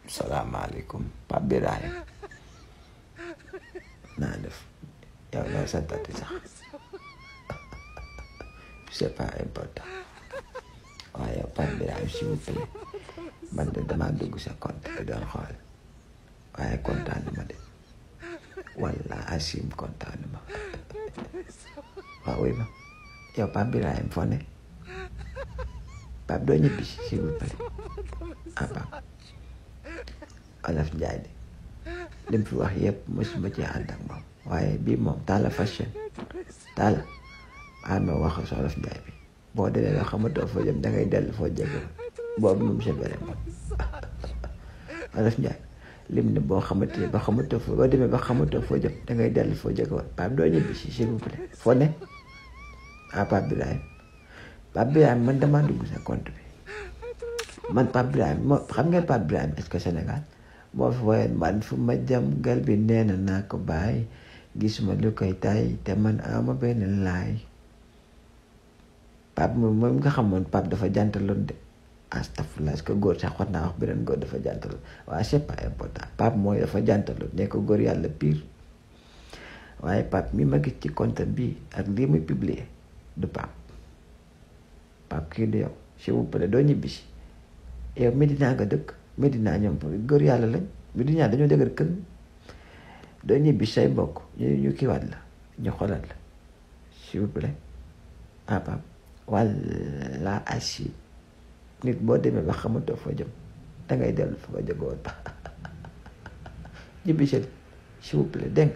salaamaaleykum Pape Birahim naa def yow loo santati sax c'est pas important waaye yow Pape Birahim s'il vous plaît man de damaa dugg sa compte te doon xool waaye kontaan ma de walla asim kontaan ma waaw wuy ma yow Pape Birahim foo ne Pape doo ñibbi s'il vous plaît Pape Olof Njaay de lim fi wax yëpp mosuma ci ànd ak moom waaye bii moom Talla Fashion Talla ma wax sa Olof Njaay bi boo demee ba xamatoo foo jëm dangay dellu foo jege boobu moom c'est vrai moom Olof Njaay lim ne boo xamatee ba xamatoo foo boo demee ba xamatoo foo jëm dangay dellu foo jege woon Pape doo ñibbi si s'il vous plaît foo ne Pape Birahim man damaa dugg sa compte bi man Pape Birahim moo xam ngeen Pape Birahim est-ce que Sénégal moo fi woyoon man fu ma jam gal bi nee na naa ko bàyyi gisuma lu koy tay te man ama benn laay Pape moom nga xamoon Pape dafa jantaloon de astafurlah est-ce que góor sax xot naa wax beneen góor dafa jantaloon waaye c'est pas important Pape mooy dafa jantaloon ne ko góor yàlla pire waaye Pape mi ma gis ci compte bi ak lii muy publier du Pape kii du yow s'il vous plaît doo ñibbisi yow Medina nga dëkk Medina ñoom góor yàlla lañ Medina dañoo dëgër kën doo ñibbi say mbokk ñu kiiwaat la ñu xoolaat la s'il vous plaît Pape walla asi nit boo demee ba xamatoo foo jëm dangay dellu fa nga jógoon ñibbi s'il vous plaît dégg nga